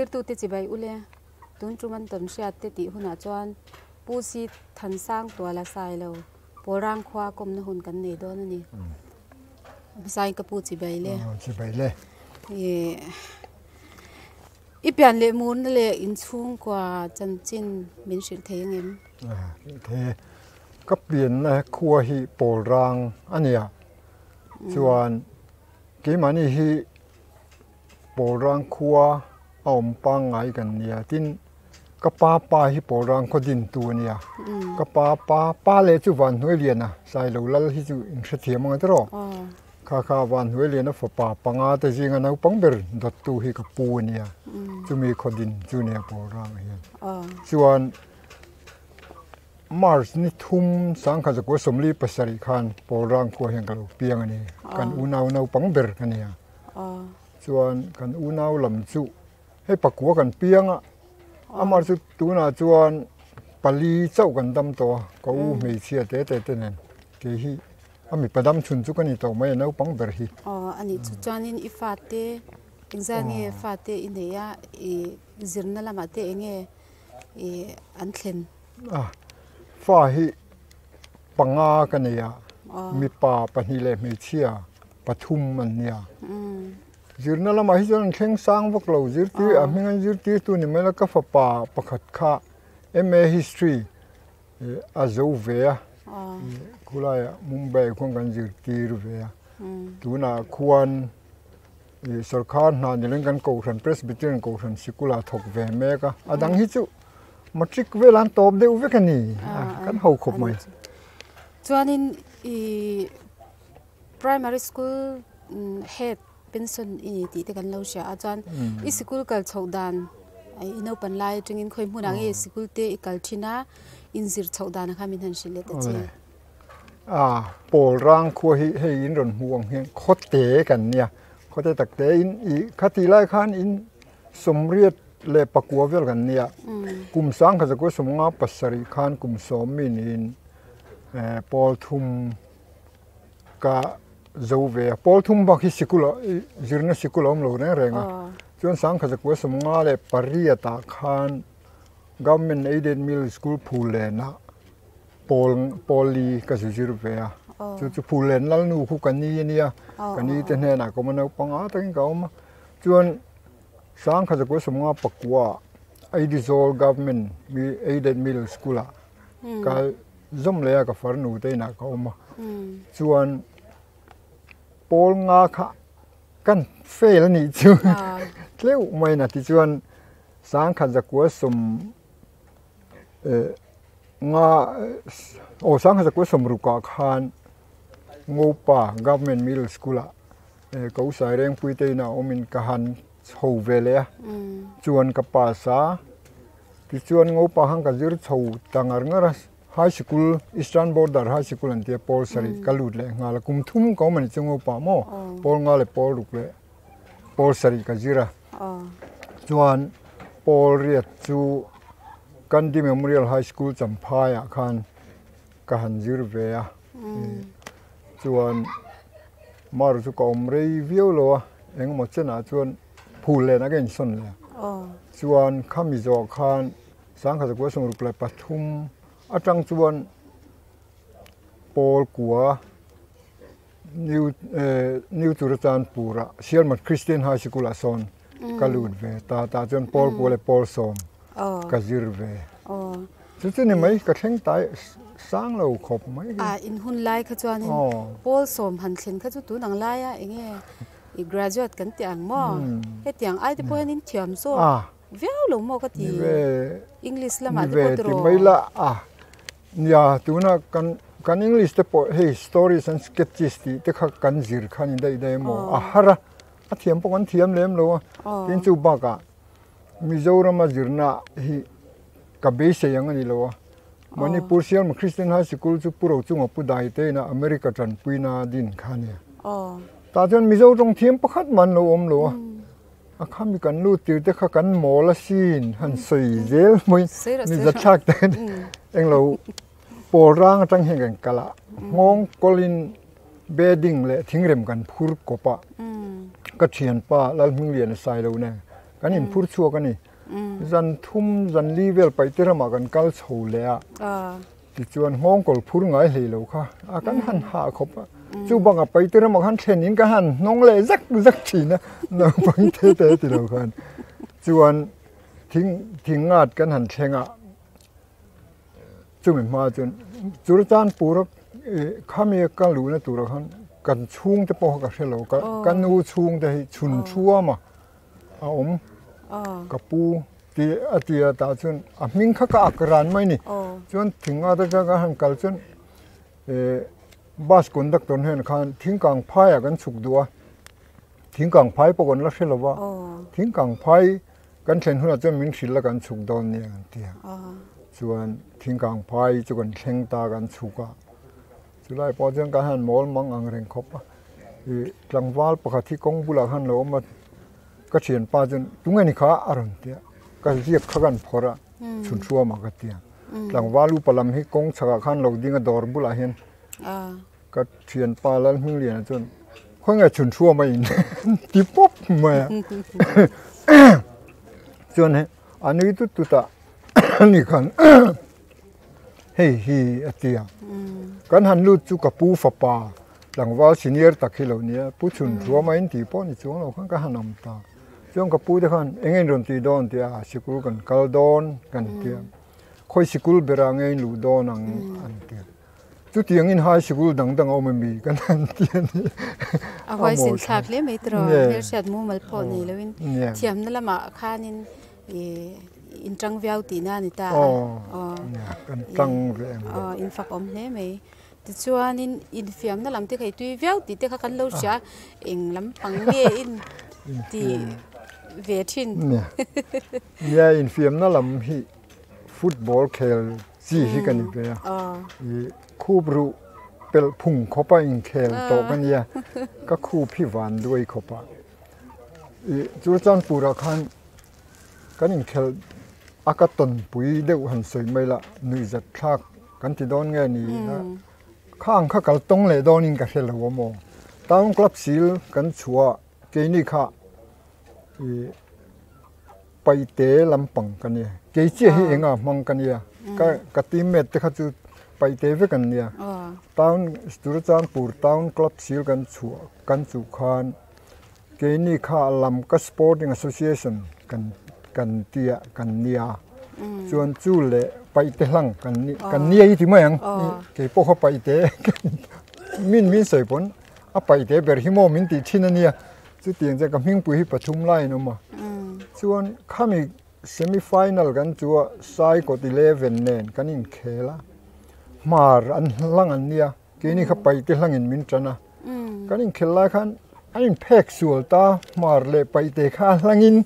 Thlirtute chibai ule, tun tum an tawn hriat te tih hunah chuan Pu Si Thansang Tuala Sailo Pawlrang khua kawmna hun kan nei dawn a ni. Hmasain ka pu chibai le. Chibai le. I pian leh murna leh inchhungkua chanchin min hrilh thei ang em? Hrilh thei e. Ka pianna khua hi Pawlrang a nia. Chuan keimahni hi Pawlrang khua a awm pangngai kan nia. Tin, ka pa pa hi Pawlrang khaw dintu a nia. Ka pa pa pa leh chu Vanhnuailiana, Sailo Lal hi chu inhrethiam ang tiraw? Kha kha Vanhnuailiana fapa panga te zinga naupang ber dawttu hi ka pu a nia. Chumi khaw din chu nia Pawlrang hian. Chuan March ni thum sangkhat zakua 47 khan Pawlrang khua hian ka lo piang a ni. Kan unau naupang ber ka nia. Chuan kan unau lam chu hei pakua kan piang a, amah chu tunah chuan pali chauh kan dam tawh a, ka u hmeichhia te te te nen kei hi a mipa dam chhun chu ka ni tawh mai a naupang ber hi. Aw a nih chu chuanin i fate engzah nge fate i nei a i zirna lamah te enge i an thlen? A fa hi panga ka nei a, mipa pahnih leh hmeichhia pathum an nia. Zirna lamah hi chuan an thleng sang vak lo, zirtir a hming an zirtirtu ni mai la ka fapa pakhat kha MA History a zo ve a, khulaiah Mumbai khuan kan zirtir ve a, tunah khuan sorkar hna ni leng kan kohhran Presbyterian kohhran sikul ah thawk ve mek a, a dang hi chu matric vel an tawp deuh vek a ni, kan ho khawp mai. Chuanin i Primary school head pension i ni tih te kan lo hria a chuan i sikul kal chhoh dan i naupan lai atangin khawi hmunah nge sikul te i kal thin a inzir chhoh dan kha min han hrilh leh ta che. A pawl rang khua hi hei in rawn hmuh ang hian khawte kan nia khawte tak te in i khati lai khan in sawmriat leh pakua vel kan nia kum sangkhat zakua sawmnga pasarih khan kum sawm mi niin pawl thum Ka zo ve a, pawl thum bak hi sikul ah zirna sikul a awm lo reng reng a, chuan sangkhat zakua sawmnga leh pariat ah khan government aided middle school Phullen ah pawl pawl li ka zu zir ve a, chu chu Phullen lalnu khu ka ni a nia, ka ni te hnenah ka awm a naupang a takin ka awm a, chuan sangkhat zakua sawmnga pakua ah Aizawl government aided middle school ah ka Zawm leh a ka farnu te inah ka awm a, chuan pawl nga kha kan fail a nih chu tleuh mai a tichuan sangkhat zakua sawm eh nga aw sangkhat zakua sawm rukah khan Ngopa Government Middle School ah ko Sairengpui te inah awmin ka han chho ve leh a, chuan ka pass a. Tichuan Ngopa khan ka zir chho ta ngar ngar a, High Sikul, Eastern Border High Sikul an tia pawl sarih ka lut leh nghal a, kum thum ka awm a ni chu Ngopa maw, pawl nga leh pawl ruk leh pawl sarih ka zir a. Chuan pawl riat chu Gandhi Memorial High School Champhaiah khan ka han zir ve a, chuan mar chu ka awm rei viau lo a, engemaw chenah chuan phul lenah ka insawn leh a. Chuan khami zawh khan sangkhat zakua sawmruk leh pathum atang chuan pawl kua New eh New Churachandpur ah Sialmat Christian High Sikul ah sawn ka lut ve ta tah chuan pawl kua leh pawl sawm ka zir ve. Chu chu ni mai ka thleng tai sang lo khawp mai. A in hun lai kha chuanin pawl sawm han thlen kha chu tun ang laia enge I graduate kan tih ang maw? Hetiang ai te pawh hian in thiam zawk viau lo maw ka ti. English lamah te pawh tiraw? Ni ve ti mai la a. Nia tuna kan kan English te pawh hei stories and sketches tih te kha kan zir kha ni daih daih maw? A har a, a thiam pawh kan thiam lem lo a. Tin chu bakah Mizorama zirna hi ka beisei ang a ni lo a. Manipur Sialma Christian High Sikul chu Pu Rochunga Pu Dai te ina America tanpuina din kha a nia. Tah chuan Mizo tawng thiam pakhat mah an lo awm lo a. A khami kan lut tir te kha kan mawl asin han sawi zel mai mi zathlak te englo pawl rang atang hian kan kal a. Nghawng kawlin bedding leh thingrem kan phur kawp a. Ka thianpa Lalhmingliana Sailo nen. Kan inphur chhuak a ni. Zan thum zan li vel paihte ramah kan kal chho leh a. Tichuan nghawngkawl phur ngai hlei lo kha a kan han hah khawp a. Chu bakah paihte ramah khan thlen in ka han hnawng leh zak zak thin a, naupang te te ti lo khan. Chuan thing thingngat kan han thleng a. Chumi hma chuan Churachandpur khami ka luhna turah khan kan chhungte pawh kha ka hre lo ka ka nu chhungte hi chhun thuama a awm ka pu ti a ti a tah chuan a hming kha ka ak ran mai ni chuan thing ata tang a han kal chuan eh bus conductor hnen khan thingkang phaiah kan chhuk duh a thingkang phai pawh kan la hre lo va thingkang phai Kan thlen hunah chuan min hrilh a kan chhuk dawn nia kan ti a. Chuan thingkang phai chu kan thleng ta kan chhuk a. Chulai pawh chuan kan han mawl mang ang reng khawp a. Ih tlangval pakhat hi kawng bulah khan lo awm a, ka thianpa chuan tunge ni kha a rawn ti a, ka ziak kha kan phawrh a, chhun hruamah ka ti a. Tlangval upa lam hi kawng chhakah khan lo ding a dawr bulah hian. Ka thianpa Lalhmingliana chuan khawi nge chhun hruam a in ti pawp mai a chuan hei a nui tut tut a ani khan hei hi a ti a kan han lut chu ka pu fapa tlangval senior tak hi lo nia pu chhun hruam a in tih pawh ni chuang lo khan ka han awm ta chuan ka pu te khan eng nge in rawn tih dawn tih a sikul kan kal dawn kan ti a khawi sikul berah nge in luh dawn ang an ti a. Chutiangin high sikul dang dang a awm ami kan han ti a ni. A huaisin thlak hle mai tiraw, hmelhriat mumal pawh nei loin thiamna lamah khanin in tang viau tihna a ni ta a. Aw, kan tang ve ang. Aw, in fak awm hle mai. Tichuanin infiamna lam te kha i tui viau tih te kha kan lo hria, eng lampang nge in ti ve thin. Nia, infiamna lam hi football khel chi hi ka ni ve a, ih khup ruh pelh phung khawp a inkhel tawh ka nia, ka khup hi van duai khawp a, ih Churachandpur-ah khan kan inkhel a ka tawnpui deuh han sawi mai la, nuihzat thlak kan ti dawn nge ni a, khang kha kal tawng leh dawnin ka hre lo a maw, Town Club sil kan chhuah keini kha ih. Paihte lampang ka nia. Kei chiah hi enga hmang ka nia. Ka ka teammate te kha chu paihte vek an nia. Town Churachandpur Town Club sil kan chhuah kan chuh khan keini kha lam ka Sporting Association kan kan tia kan nia. Chuan chu leh paihte hlang kan ni kan nia i ti mai ang. Kei pawh kha paihte min min sawi pawn a paihte ber hi maw min tih thin a nia. Chutiang chuan ka hmingpui hi pathum laiin a awm a. Chuan khami semi final kan chu a Saikawt 11 nen kan inkhel a. Hmar an hlang an nia, keini kha paihte hlangin min tan a. Kan inkhel lai khan an inphek sual ta, hmar leh paihte kha a hlangin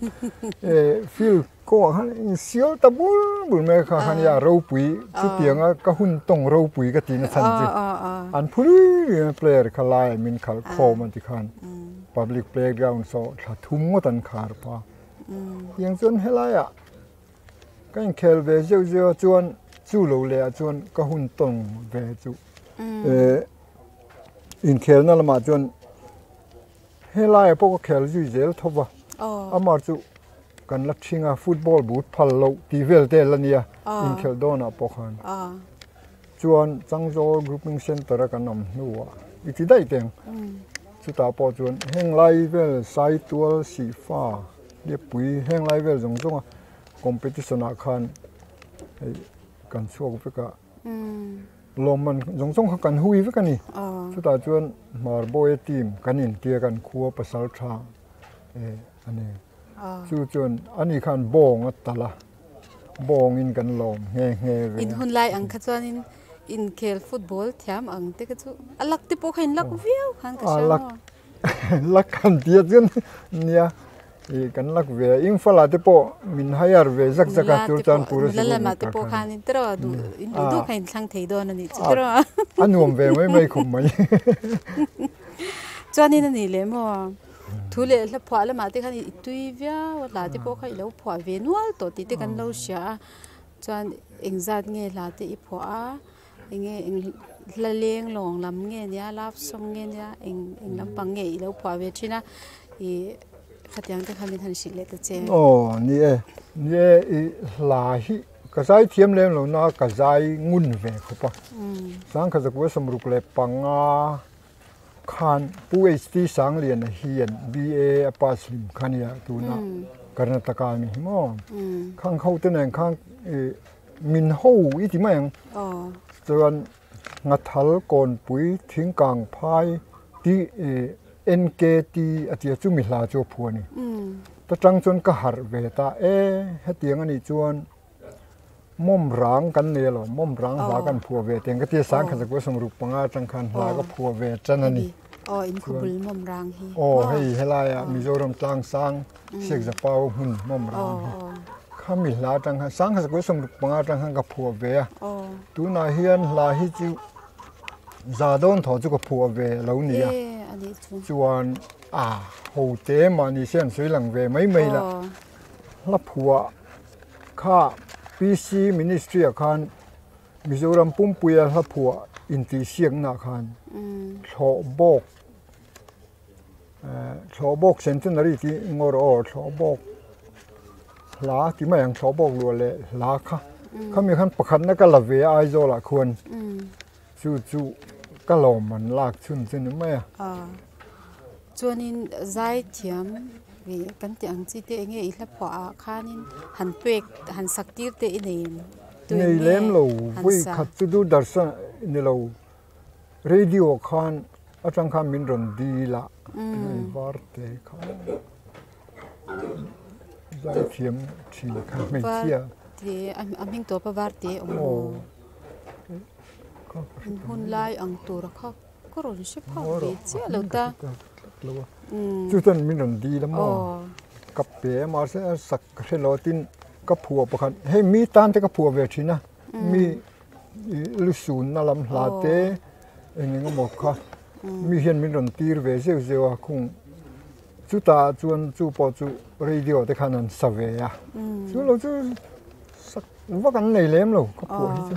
field kawngah khan a insial ta bul bul mai kha khan nia ropui chutianga ka hun tawng ropui ka tihna chhan chu an phu rui rui a player kha laiah min khalh khawm a tikhan public playground saw thla thum ngawt an khar pha tiang chuan helaiah ka inkhel ve zeuh zeuh a chuan chu lo leh ah chuan ka hun tawng ve chu eh inkhelna lamah chuan Helaiah pawh ka khel zui zel tho va, amah chu kan la ṭhing a, football boot phal loh tih vel te la nia inkhelh dawnah pawh khan. Chuan Changzawl Grouping Centre a kan awm hnuah i ti daih teng. Chutah pawh chuan heng lai vel Saitual, Sihfa, Hliappui heng lai vel zawng zawnga competition ah khan hei kan chhuak vek a. Lawmman zawng zawng kha kan hui vek a ni. Chutah chuan Hmarbawia team kan intia kan khua pasal tha a ni. Chu chuan ani khan bawng a talh a, bawngin kan lawm nghe nghe ve a. In hun lai ang kha chuanin inkhel football thiam ang te kha chu a lak te pawh kha in lak viau khan ka hria maw? Lak kan tia chuan nia. Ih kan lak ve a, Imphal ah te pawh min hire ve zak zak a, Churachandpur a Nula lamah te pawh khan in tiraw duh in duh duh kha in thlang thei dawn a nih chu tiraw. A nuam ve mai mai khawp mai. Chuanin a nih leh maw thu leh hla phuah lamah te khan i tui viau a, hla te pawh kha i lo phuah ve nual tawh tih te kan lo hria a, chuan engzat nge hla te i phuah a, enge eng hla leng lawng lam nge nia love song nge nia eng eng lampang nge i lo phuah ve thin a ih. Khatiang te kha min han hrilh leh ta che. Aw ni e, ni e i hla hi ka zai thiam lem lo na ka zai ngun ve khawp a. Sangkhat zakua 65 khan Pu HT Sangliana hian BA a pass hlim kha nia tuna Karnataka a ni hi maw. Khang ho te nen khan i min ho i ti mai ang. Chuan Ngathal Kawnpui Thingkang Phai ti i NKT a tia chu mi hla chu a phu a ni. Ta tang chuan ka harh ve ta e, hetiang a nih chuan mawm rang kan nei alawm, mawm rang hla kan phuah ve teng ka tia 1965 atang khan hla ka phuah ve tan a ni. Aw in khawbul mawm rang hi. Aw hei helaia Mizoram tlangsang Siakzapau hmun mawm rang hi. Kha mi hla atang khan 1965 atang khan ka phuah ve a. Tunah hian hla hi chu Za dawn thaw chu ka phuah ve lo ni a, chuan a ho te mahni se an sawi lang ve mai mai la. Hla phuah kha PC Ministry ah khan Mizoram pumpuia hla phuah intihsiakna khan thlawh bawk thlawh bawk centenary tih ngawr aw thlawh bawk hla ti mai ang thlawh bawk luah leh hla kha khami khan pakhatna ka la ve a Aizawl ah khuan chu chu ka lawm an lak chhun chu ni mai a. Chuanin zai thiam kan tih ang chi te enge i hla phuah ah khanin han pek han sak tir te i nei em? Nei lem lo vawi khat chu Doordarshan ni lo. Radio khan atang khan min rawn dil a, hei var te kha zaithiam thin kha hmeichhia. Var te a hming tawp a var te awm maw? In hun lai ang tura kha ka rawn hre phak ve chiah lo ta. Chu chuan min rawn dil a maw? Ka pe a mahse a sak ka hre lo tin ka phuah pakhat hei mi tan te ka phuah ve thin a mi lu sunna lam hla te eng eng emaw kha mi hian min rawn tir ve zeuh zeuh a khung chutah chuan chu pawh chu radio te khan an sa ve a chu lo chu sak vak an nei lem lo ka phuah hi chu.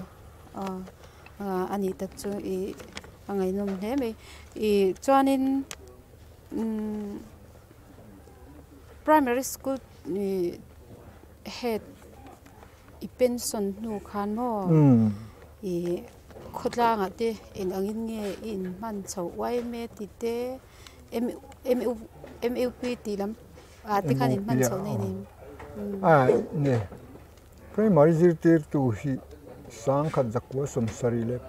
A nih tak chu i a ngaihnawm hle mai i chuanin primary school head I pension hnu khan maw i khawtlangah te eng angin nge i inhman chho yma tih te MUP tih lam ah te khan inhman chho na i ni a ni primary zirtirtu hi 1973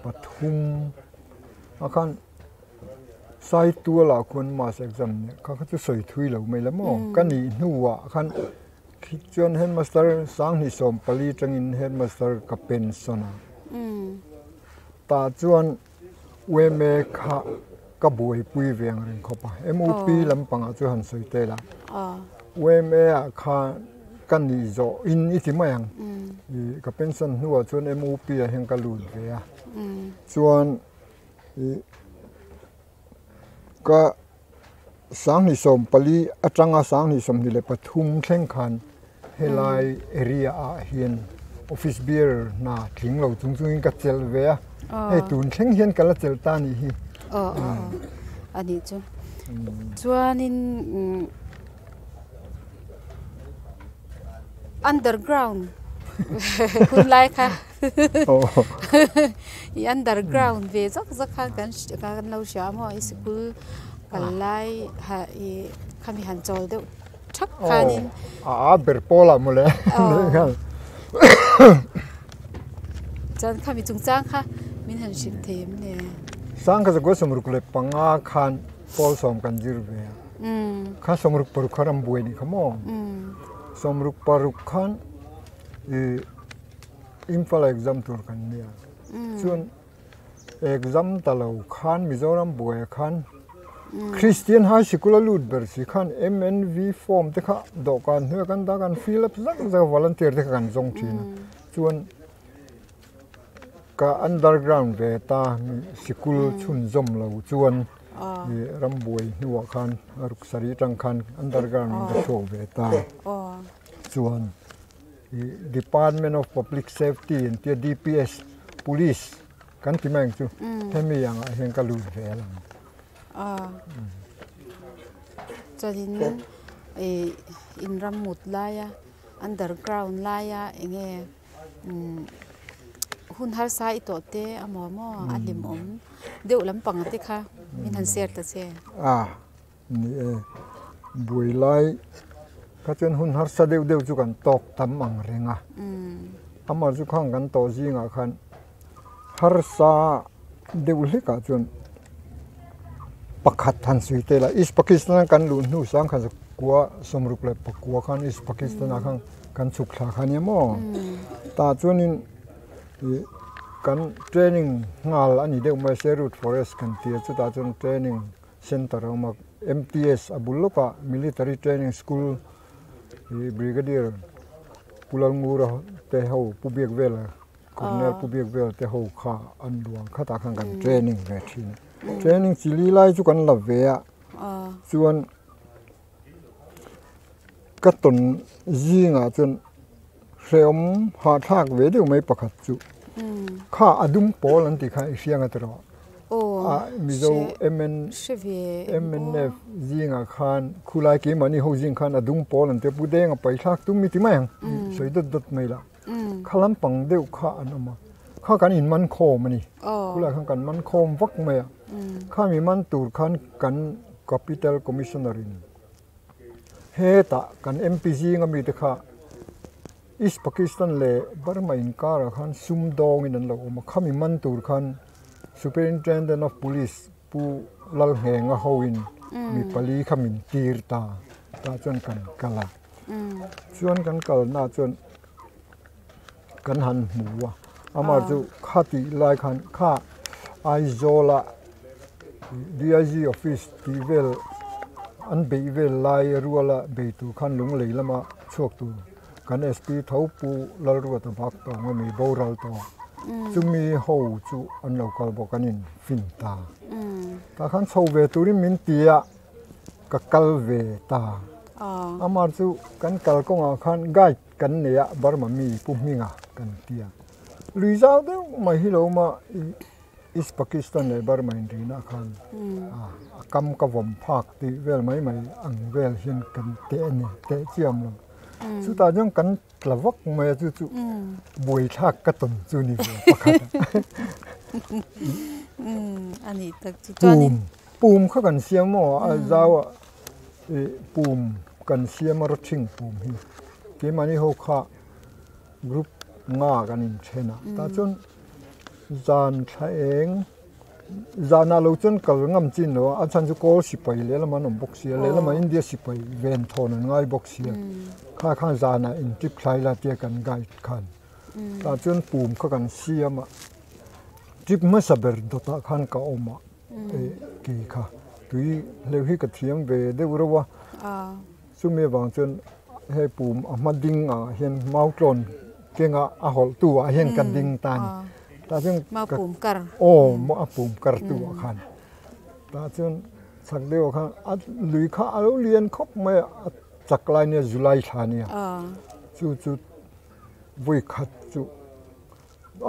ah khan Saitualah khuan mass exam nia kha kha chu sawi thui lo mai la maw ka nih hnuah khan. Khi chuan headmaster 2014 tangin headmaster ka pension a. Tah chuan UMA kha ka buaipui ve ang reng khawp a. MUP lampangah chu han sawi tel a. UMA ah kha ka nih zawh in i ti mai ang. I ka pension hnuah chuan MUP ah hian ka lut ve a. Chuan i ka. 2014 atanga 2023 thleng khan helai area ah hian office bearer hna tling lo chung chungin ka chelh ve a, hei tun thleng hian ka la chelh ta anih hi. Aw aw anih chu. Chuanin underground hun lai kha i underground ve zak zak khan kan kan lo hria maw i sikul kal lai ha i khami han chawl deuh thak khanin a a ber pawl ah mawle chuan khami chungchang kha min han hrilh thei em le 1965 khan pawl sawm kan zir ve a Kha 66 kha ram buai nih kha maw? 66 khan i Imphal exam tur kan nia. Chuan exam ta lo khan Mizoram buai khan Christian High Sikul a lut ber si khan MNV form te kha dawhkan hnuaiah kan dah kan fill up zak zak a volunteer te kha kan zawng thin a. Chuan Ka underground ve ta sikul chhunzawm lo chuan rambuai hnuah khan a ruk sarih atang khan underground in ka chhuak ve ta chuan Department of Public Safety an tia DPS police kan ti mai ang chu hemi angah hian ka lut ve a lang. Chuanin. In ram mut laia underground laia enge hun harsa i tawh te a maw maw a hlimawm deuh lampang te kha min han share ta che. A ni e, buai lai kha chuan hun harsa deuh deuh chu kan tawk tam ang reng a, amah chu khang kan tawh zingah khan harsa deuh hlekah chuan pakhat han sawi tel a, East Pakistan kan luh hnu sang khan kua sawmruk leh pakua khan East Pakistan ah khan kan chhuk thla kha nia maw tah chuanin ih kan training nghal a ni deuh mai Serut forest kan tia chutah chuan training center a awm a M_T_S a bul lawkah military training school ih brigadier Pu Lalngura te ho Pu Biakvela. Colonel Pu Biak vel te ho kha an luang khatah khan kan training ve thin a. Training chi li lai chu kan la ve a, chuan ka tawn zingah chuan hrehawm hahthlak ve deuh mai pakhat chu kha a dum pawl an tih kha i hriang a tiraw a Mizo MN MNF zingah khan khulai keimahni ho zing khan a dum pawl an tia Pu Denga paithlak tum i ti mai ang sawi dawt dawt mai lah. Kha lampang deuh kha an awm a, kha kan inman khawm a ni. Khulai khan kan man khawm vak mai a, khami man tur khan kan Capital Commissioner in hetah kan MP zinga mite kha East Pakistan leh Burma inkarah khan sumdawngin an lo awm a, khami man tur khan Superintendent of Police Pu Lalnghenga hoin mi pali kha min tir ta, tah chuan kan kal a. Chuan kan kalna chuan kan han hmu a, amah chu kha tih lai khan kha Aizawla DIG office tih vel an beih vel lai ruala bei tur khan lunglei lama chhuak tur kan SP tho Pu Lalruata bak tawng a mi boral tawng chumi ho chu an lo kal bawk an infin ta. Tah khan chho ve turin min ti a. Ka kal ve ta. Amah chu kan kal kawngah khan guide kan nei a, Burma mi Pu Hminga kan ti a. Lui zau deuh mai hi lo awm a, East Pakistan leh Burma inrinah khan a kam ka vawm phak tih vel mai mai ang vel hian kan teh a ni, teh chiam lo. Chutah chuan kan tla vak mai a, chu chu buaithlak ka tawn chu ni ve pakhat a. Pum pum kha kan siam maw a zau a ih pum kan siam a rawthing pum hi keimahni ho kha group nga kan inthen a tah chuan zan thla eng Zanah lo chuan kal ngam chin lo a, a chhan chu kawl sipai lehlam an awm bawk sia, lehlamah India sipai ven thawn an ngai bawk sia. Kha khan zanah in trip thlai la tia kan guide khan. Tah chuan pum kha kan siam a, trip hmasa ber dawtah khan ka awm a, kei kha tui hleuh hi ka thiam ve deuh reuh a. Chumi avang chuan hei pum a hma ding ah hian mautlawn kenga a hawlh tu ah hian ka ding ta a ni. Tah chuan Mau pum kar. Aw a pum kar tu ah khan. Tah chuan chak deuh ah khan a lui kha a lo lian khawp mai a, a chak lai nia July thla nia. Chu chu vawi khat chu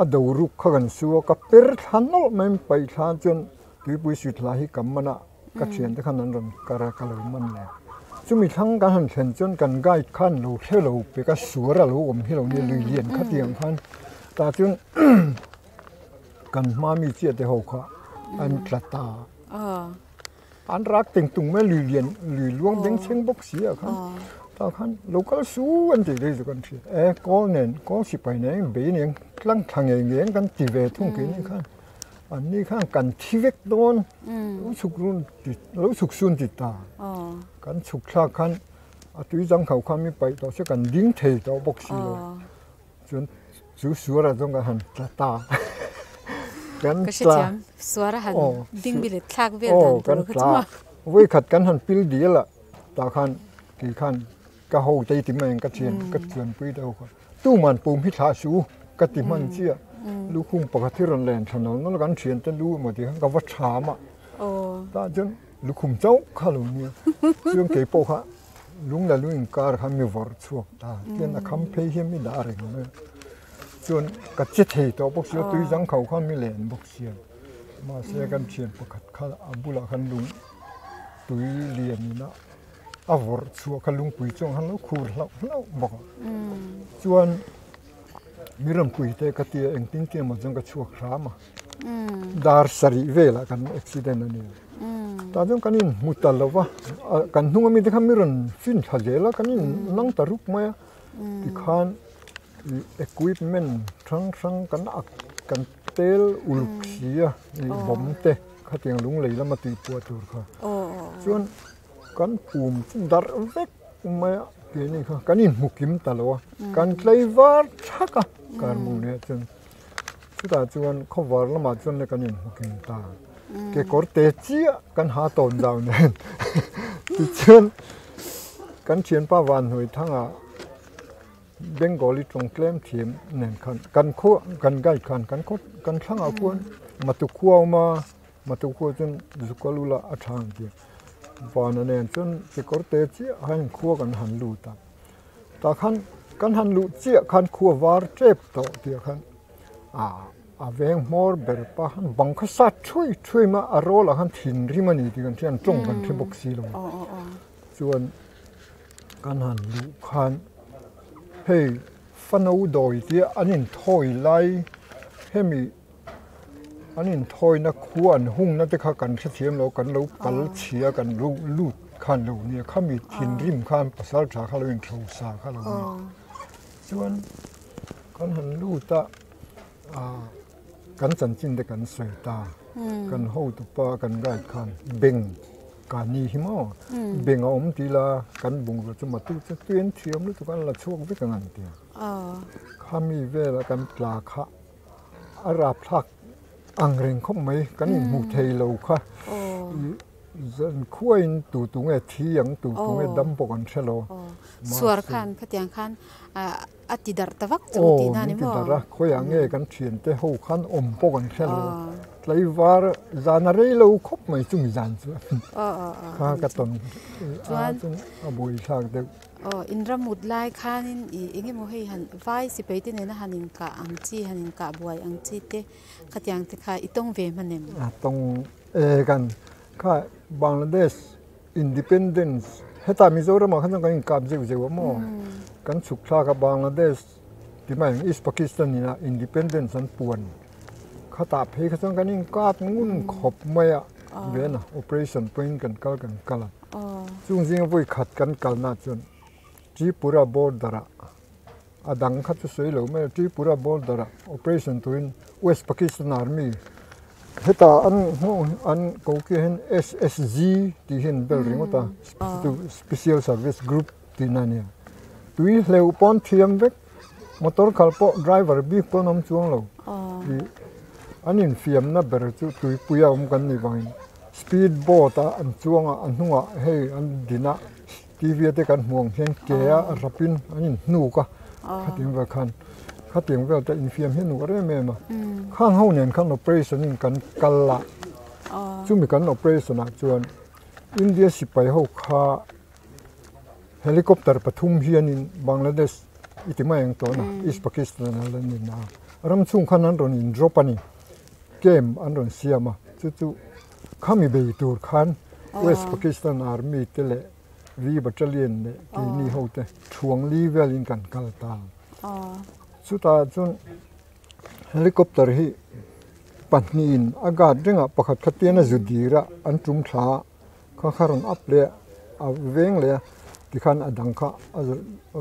a do ruk kha kan su a, ka per thla nawlh mai paih thla chuan tuipui suit hla hi ka man a. Ka thiante khan an rawn kar a, ka lo man leh. Chumi thlang kan han thlen chuan kan guide khan lo hre lo pek a, suar a lo awm hi lo nia, lui lian khatiang khan. Tah chuan kan hma mi chiah te ho kha an tla ta. An rak teng tung mai lui lian, lui luang beng chheng bawk si ah khan. Tah khan lo kal su an tih daih chu kan hria. E kawl nen, kawl sipai nen bei nen tlang thla ngei ngei kan ti ve thung kei ni khan. An ni khan kan thi vek dawn, lo chhuk run ti, lo chhuk sun ti ta. Kan chhuk thlak khan a tui zang kho khan mi paih tawh se kan ding thei tawh bawk si lo. Chuan chu suara chuan kan han tla ta. Kan tla. Ka hrethiam, suara han ding bi let thlak vel dan tur kha chu maw. Vawi khat kan han pil dial a, tah khan kei khan ka ho tei ti mai ang ka thian ka chuanpui deuh kha. Tuman pum hi thlah suh u ka ti hman chiah. Lukhum pakhat hi rawn len thla nawlh nawlh a, kan thiante lu emaw tih khan ka va tham a. Tah chuan lukhum chauh kha lo nia. Chuan kei pawh kha lung la lung inkar khan mi vawrh chhuak ta. Tian a kham phei hian mi dah reng mai a. Chuan ka che thei tawh bawk sia, tui zang kho khan mi len bawk sia. Mahse kan thian pakhat kha a bulah khan lung tui lian in a. a vawrh chhuah kha lungpui chuan khan lo khur hlauh hlauh bawk a. Chuan mi rawnpui te ka tia engtin tin emaw chuan ka chhuak hram a. Dar sarih velah kan accident a ni. Tah chuan kan inhmu ta lo va, kan hnung ami te khan mi rawn fin thla zel a, kan in nang ta rup mai a. Tikhan equipment hrang hrang kan ak kan tel uluk si a, bomb te khatiang lunglei lama tihpuah tur kha. Chuan kan pum chu darh vek mai a keini kha kan inhmu kim ta lo a, kan tlei var thak a karmu nia chuan. Chutah chuan khawvar lamah chuan le kan inhmu kim ta. Kekawr te chiah kan ha tawn zau nen tichuan kan thianpa Vanhnuai thanga Bengali tawng tlem thiam nen khan kan khaw kan guide khan kan khaw kan thlangah khuan Matu khua a awm a, Matu khua chuan Zukalula a tha ang tih Vana nen chuan kekawr te chiah khan khua kan han lut a. Tah khan kan han luh chiah khan khua var tep tawh tih khan a veng hmawr ber pa khan bang kha sat thui thui mai a rawl ah khan thinrim a ni tih kan hria an tawng kan hre bawk si lo chuan kan han luh khan hei fano dawi tia an inthawi lai hemi An inthawina khua an hungna te kha kan hrethiam lo, kan lo pal chhia kan lo lut khan lo nia, khami thinrim khan pasal tha kha lo inthlo sa kha lo nia. Chuan kan han lut a, kan chanchin te kan sawi ta, kan hotupa kan guide khan beng ka ni hi maw, beng a awm tih la kan bungrua chu matu chu tui an thiam lutuk a an la chhuak vek ang an ti a. Khami vela kan tla kha. A rapthlak ang reng khawp mai kan inhmuh thei lo kha zan khuain tu tu nge thi ang tu tu nge dam pawh kan hre lo. Suar khan khatiang khan a ti darh ta vak chu tihna ni maw? Aw min ti darh a, khawiah nge kan thiante ho khan awm pawh kan hre lo. Tlaivar zan a rei lo khawp mai chumi zan chu kha ka tawn a chuan a buaithlak deuh. Aw, in ramut lai khanin ih eng emaw hei han vai sipai te nena han inkah ang chi, han inkah buai ang chi te khatiang te kha i tawng ve hman em? A tawng e kan kha Bangladesh independence hetah Mizoramah khan chuan kan inkap zeuh zeuh a maw? Kan chhuk thlak a Bangladesh ti mai ang East Pakistan ina independence an puan khatah phei kha chuan kan inkap ngun khawp mai a vena operation pawhin kan kal kan kal a. Chung zinga vawi khat kan kalna chuan Tripura border ah a dang kha chu sawi lo mai a, Tripura border ah operation turin West Pakistan Army heta an hmuh an ko khi hian SSG tih hi an bel ringawt a, Special Service Group tihna a nia. Tui hleuh pawh an thiam vek, motor khalh pawh driver bik pawh an awm chuang lo. An infiamna ber chu tuipuia awm kan nih vangin Speed boat a an chuang a, a hnungah hei an din a, TV te kan hmuh ang hian ke a rapin an inhnuk a, khatiang vel khan khatiang vel te infiam hi a nuam em em a. Khang ho nen khan operation in kan kal a, chumi kan operation ah chuan India sipai ho kha helicopter pathum hianin Bangladesh i ti mai ang tawh na, East Pakistan a la ni na, ram chhung khan an rawn in drop a ni. Camp an rawn siam a, chu chu khami bei tur khan West Pakistan Army te leh V Battalion leh keini ho te thuang li velin kan kal ta. Chutah chuan helicopter hi pahnihin a guard rengah pakhat kha tian a zu dir a, an tum thla a, kha kha rawn up leh a, a veng leh a, tikhan a dang kha a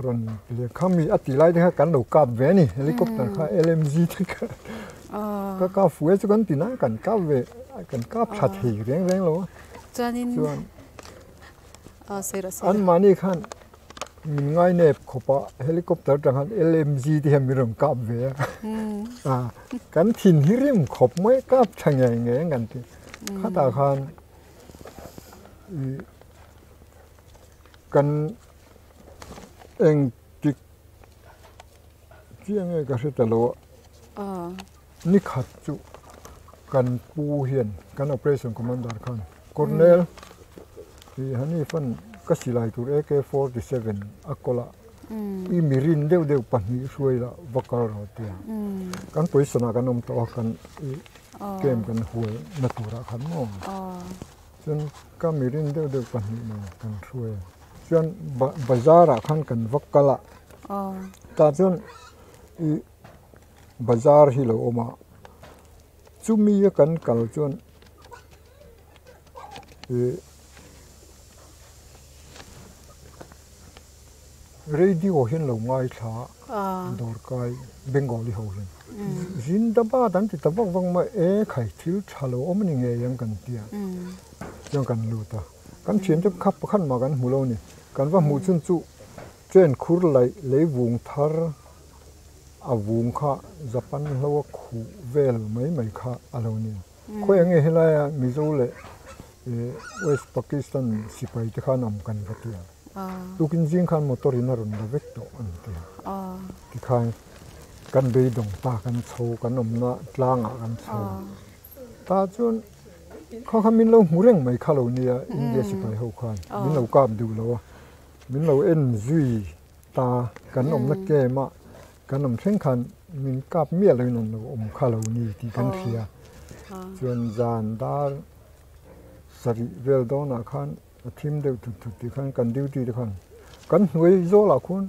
rawn leh khami a tih lai te kha kan lo kap ve a ni helicopter kha LMG te kha ka kap fuh e chu kan ti na kan kap ve kan kap tha thei reng reng lo a chuanin chuan an mahni khan min ngai nep khawp a helicopter atang khan LMG te hian min rawn kap ve a kan thin hi rim khawp mai kap tha ngei ngei ang kan ti khatah khan Kan eng tik chiah nge ka hre ta lo a, ni khat chu kan pu hian kan operation commander khan Colonel tih han i fan ka silai tur AK-47 a kawl a, i mirin deuh deuh pahnih hruai lah va kal rawh tia kan position ah kan awm tawh a kan camp kan hual na turah khan maw. Chuan ka mirin deuh deuh pahnih nen kan hruai a. Chuan bazar ah khan kan va kal a, tah chuan ih bazar hi lo awm a, chumi a kan kal chuan ih radio hian lo ngaithla a dawrkai Bengali ho hian Zindabad an ti ta vak vak mai e khai thil tha lo awm a ni ngei ang kan ti a chuan kan lut a. Kan thian te kha pakhat mah kan hmu lo a ni. Kan va hmuh chun chu train khur laih lei vung thar a vung kha Japan hlo a khuh vel mai mai kha a lo ni. Khawi enge helaia Mizo leh West Pakistan sipai te khan awm kan va ti a. Tukin zing khan motor in a rawn la vek tawh an ti a. Tikhan kan beidawng ta kan chho kan awmna tlangah kan chho. Tah chuan kha kha min lo hmu reng mai kha lo nia India sipai ho khan min lo kap duh lo a, min lo en zui ta kan awmna camp a kan awm thleng khan min kap miah loin an lo awm kha lo ni tih kan hria. Chuan zan dar sarih vel dawnah khan a thim deuh thut thut tih khan kan duty te khan kan hnuai zawlah khuan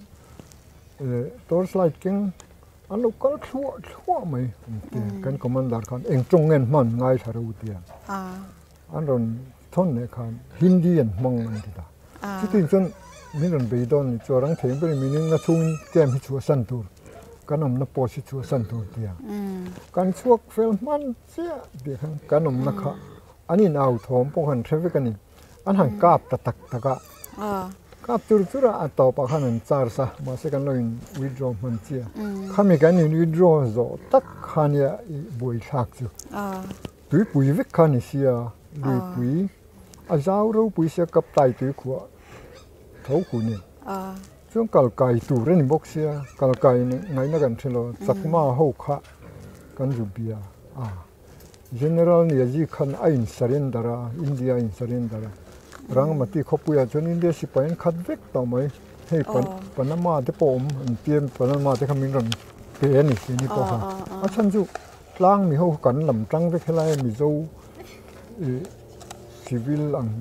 torch light keng An lo kal thluah thluah mai an ti. Kan commander khan eng tawng nge an hman ngaithla ro tia. An rawn thawn leh khan Hindi an hmang an ti ta. Chutin chuan min rawn bei dawn ni chu a rang thei ang berin min inna chhungin camp hi chhuahsan tur kan awmna post hi chhuahsan tur tia. Kan chhuak fel hman chiah tih khan kan awmna kha an in au thawm pawh khan hre vek a ni. An han kap ta tak tak a, kap tur tur a a tawpah khan an charge a, mahse kan lo in withdraw hman chiah. Khami kan in withdraw zawh tak kha nia i buaithlak chu. Tuipui vek kha ni sia, luipui a zau ropui sia kap tai tui khuah tho khu ni. Chuan kal kai tur a ni bawk sia, kal kai ngaihna kan hre lo, chakma ho kha kan zu bia a. General Niazi khan a in surrender a, India a in surrender a. Rangmati khawpuiah chuan India sipai an khat vek tawh mai. Hei Panama te pawh awm an tia, Panama te kha min rawn pe a ni keini pawh khan. A chhan chu tlang mi ho kan lam tang vek helai a Mizo civil ang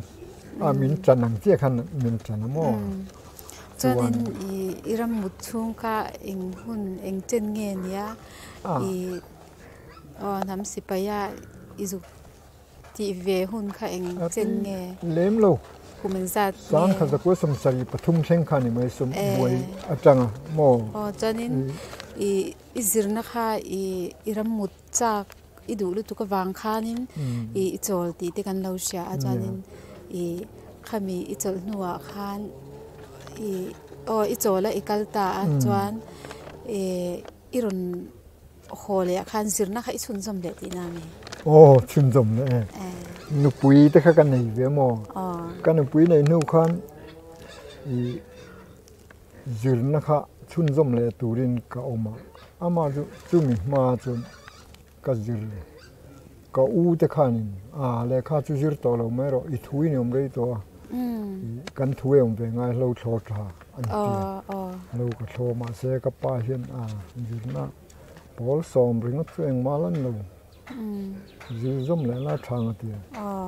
a min chan ang chiah khan min chan a maw. Chuanin i ram mut chhung kha eng hun eng chen nge nia i Aw hnam sipaia i zuk tih ve hun kha eng chen nge? Lem lo. Kum eng zat nge? Sang kha zakua sawmsarih pathum thleng kha ni mai sawm buai atanga maw? Aw chuanin i i zirna kha i i ram mut chak i duh lutuk avang khanin i i chawl tih te kan lo hria a chuanin i khami i chawlh hnuah khan i aw i chawl a i kal ta a chuan i I rawn haw leh ah khan zirna kha i chhunzawm leh tihna a mi? Aw, chhunzawm leh e. Nupui te kha ka nei ve maw? Ka nupui nei hnu khan i zirna kha chhunzawm leh turin ka awm a. Amah chu chumi hma chuan ka zir ka u te khanin a lehkha chu zir tawh lo mai rawh i thu in awm rei tawh a kan thu e awm ve ngai hlo thlawr tha an ti a hlo ka thlawh mahse ka pa hian a zirna pawl sawm ringawt chu engmah lan lo zir zawm leh la tha ang a ti a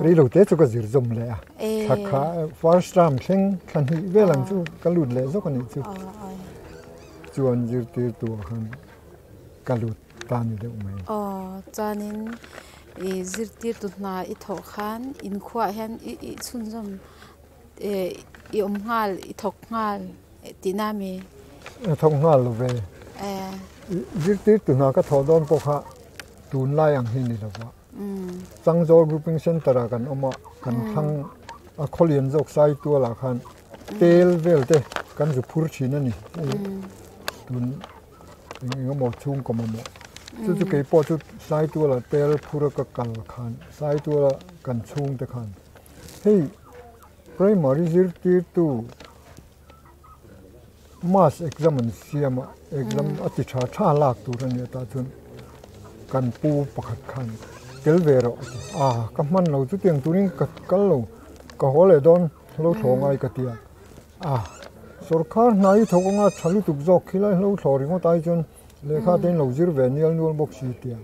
rei lo te chu ka zir zawm leh a thla kha first term thleng thla hnih vel ang chu ka lut leh zawk a nih chu chuan zirtirtu ah khan ka lut ta ni deuh mai. Aw, chuanin i zirtirtu hna i thawh khan inkhuaah hian i i chhunzawm i awm nghal, i thawk nghal tihna a mi? I thawk nghal lo ve. Zirtirtu hna ka thawh dawn pawh kha tunlai ang hi ni lo va. Changzawl Grouping Centre ah kan awm a, kan thlang a khawlian zawk Saitualah khan tel vel te kan zu phur thin a ni. Tun eng eng emaw chhungkaw mamawh chu chu kei pawh chu Saituala tel phur a ka kal khan Saituala kan chhungte khan hei primary zirtirtu mass exam an siam a exam a ti tha tha lak tur a nia tah chuan kan pu pakhat khan tel ve rawh a ti a ka hman lo chutiang turin ka kal lo ka haw leh dawn hlo thlawh ngai ka ti a. A, sawrkar hna hi thawk anga tha lutuk zawk khi lai hlo thlawh ringawt ai chuan lehkha te in lo zir ve nial nual bawk si tia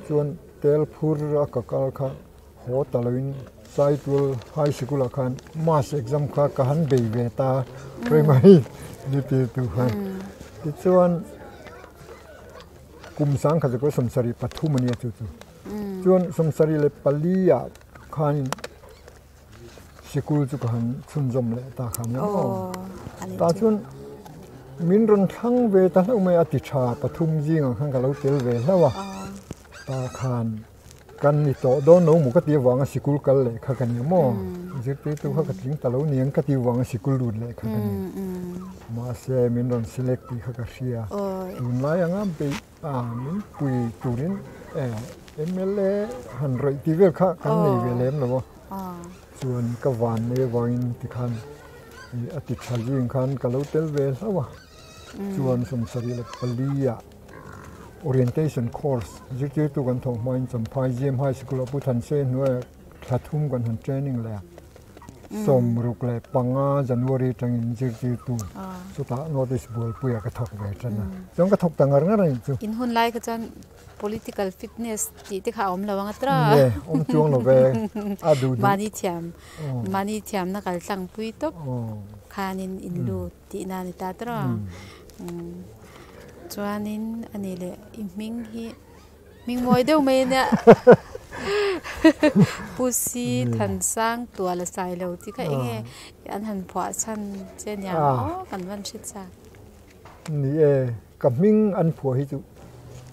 chuan tel phur a ka kal kha haw ta loin Saitual High Sikul ah khan Mass exam kha ka han bei ve ta primary zirtirtu khan. Tichuan kum sangkhat zakua 73 a nia chu chu. Chuan 74 ah khanin sikul chu ka han chhunzawm leh ta kha nia maw. Tah chuan min rawn thlang ve ta hlauh mai a ti tha pathum zingah khan ka lo tel ve hlauh a. Tah khan Kan ni tawh dawn lo maw ka ti avanga sikul kal leh kha ka nia maw? Zirtirtu kha ka tling ta lo niang ka ti avanga sikul lut leh kha ka nia. Mahse min rawn select tih kha ka hria. Tunlai anga beih a min pui turin mla han rawih tih vel kha kan nei ve lem lo a. Chuan ka van nei avangin tikhan a ti tha zing khan ka lo tel ve hlauh a. Chuan 74 ah Orientation course zirtirtu kan thawh hmain Champhai GM High School ah Pu Thanse hnuaiah thla thum kan han training leh a, 65 January atangin zirtirtu chutah notice bualpuiah ka thawk ve tan a, chuan ka thawk ta ngar ngar a nih chu. In hun lai kha chuan political fitness tih te kha a awm lo ang a tira? Nge, awm chuang lo ve, a duh duh. Mahni thiam, mahni thiamna kal tlangpui tawp khanin in lut. Tihna a ni ta tawrh a. Chuanin a ni leh i hming hi hming mawi deuh mai a nia. Pu Si Thansang Tuala Sailo tih kha eng nge an han phuah chhan che nia aw kan van hre chak. Ni e, ka hming an phuah hi chu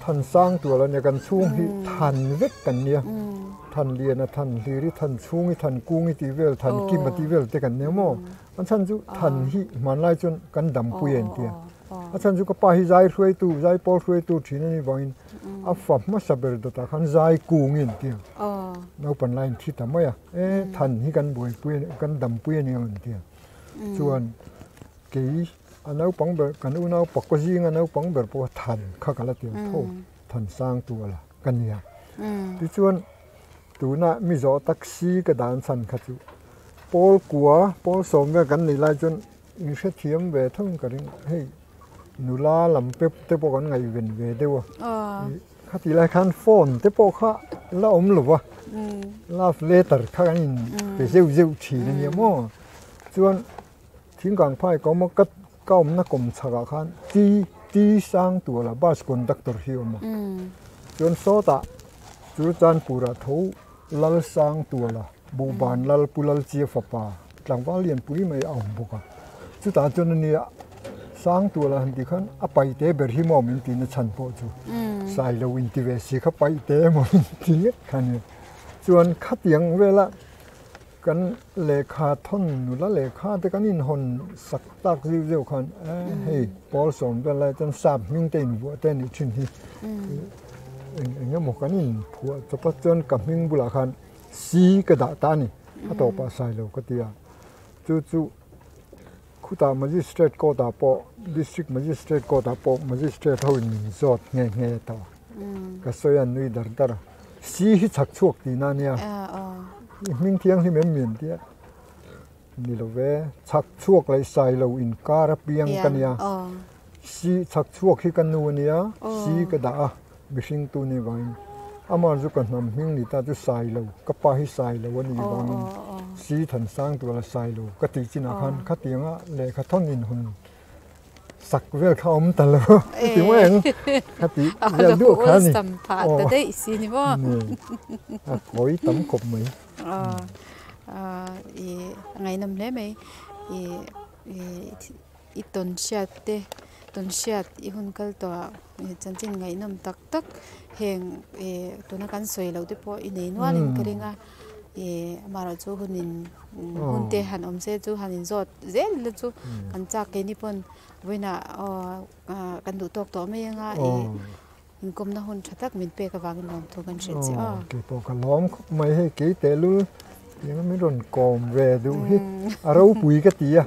Thansang Tuala nia kan chhung hi Than vek kan nia. Than Liana, Than Hliri, Than Chhungi, Than Kungi tih vel, Than Kima tih vel te kan nia maw. A chhan chu than hi hmanlai chuan kan dampui a intia. A chhan chu ka pa hi zai hruaitu, zai pawl hruaitu thin a nih vangin a fa hmasa ber dawtah khan zai kung i intia. Naupan laiin thi ta mai a, e than hi kan buaipui a ni, kan dampui a ni ang intia. Chuan kei a naupang ber, kan unau pakua zinga naupang ber pawh than kha ka la ti ang tho, than sang tu a la ka nia. Tichuan Tuna mi zawh tak si ka dan chhan kha chu pawl kua, pawl sawm vel kan nih lai chuan in hrethiam ve thung ka ring. Hei nula lam pep te pawh kan ngaihven ve deuh a. Khatih lai khan phone te pawh kha la awm lo va, love letter kha kan in pe zeuh zeuh thin a nia maw. Chuan thingkang phai ka awm a, ka ka awmna kawm chhakah khan T T sang tuala bus conductor hi a awm a. Chuan sawtah Chu Chanpura tho Lal Sang Tuala, Buhban Lal Pu Lal Chia fapa tlangval lianpui mai a awm bawk a. Chutah chuan a nia Sang Tuala han tih khan a paite ber hi maw min tihna chhan pawh chu Sailo inti ve si kha paite emaw min ti nghet kha a nia. Chuan khatiang vela kan lehkha thawn nula lehkha te kan inhawn sak tak zeuh zeuh khan hei pawl sawm vel lai chuan sap hming te invuah te a nih thin hi eng eng emaw kan inphuah chawp a chuan ka hming bulah khan si ka dah ta a ni a tawpah sailo ka ti a chu chu khutah magistrate court ah pawh district magistrate court ah pawh magistrate ho in min zawt nghe nghe tawh a ka sawi a nui dar dar a si hi chhak chhuak tihna a nia i hming thianghlim em mi an tia ni lo ve chhak chhuak leh sailo inkar apiang ka nia si chhak chhuak hi ka nu a nia si ka dah a mihring tu ni vangin amah chu ka hnam hming ni ta chu sailo ka pa hi sailo a nih vangin si thansang tura sailo ka tih chinah khan khatianga lehkha thawn inhawn sak vel kha awm ta lo ti mai ang ka ti vel duh kha ni ta daih si ni maw a kawi tam khawp mai i ngainawm hle mai i i tawn hriat te tawn hriat i hun kal tawh ah chanchin ngaihnawm tak tak heng ih tuna kan sawi loh te pawh i nei nual in ka ring a ih amaherawhchu hun in hun te han awm se chu han inzawt zel ila chu kan chak keini pawn vawiinah aw kan duh tawk tawh mai anga ih inkawmna hun tha tak min pek avangin lawmthu kan hrilh che aw. Kei pawh ka lawm khawp mai hei kei tehlul tiang min rawn kawm ve duh hi a ropui ka ti a,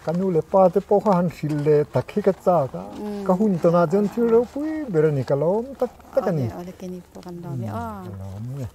ka nu leh pa te pawh kha han hrilh leh tak hi ka chak a, ka hun tawnah chuan thil ropui ber a ni ka lawm tak tak a ni. Awle awle keini pawh kan lawm e aw. Ka lawm e.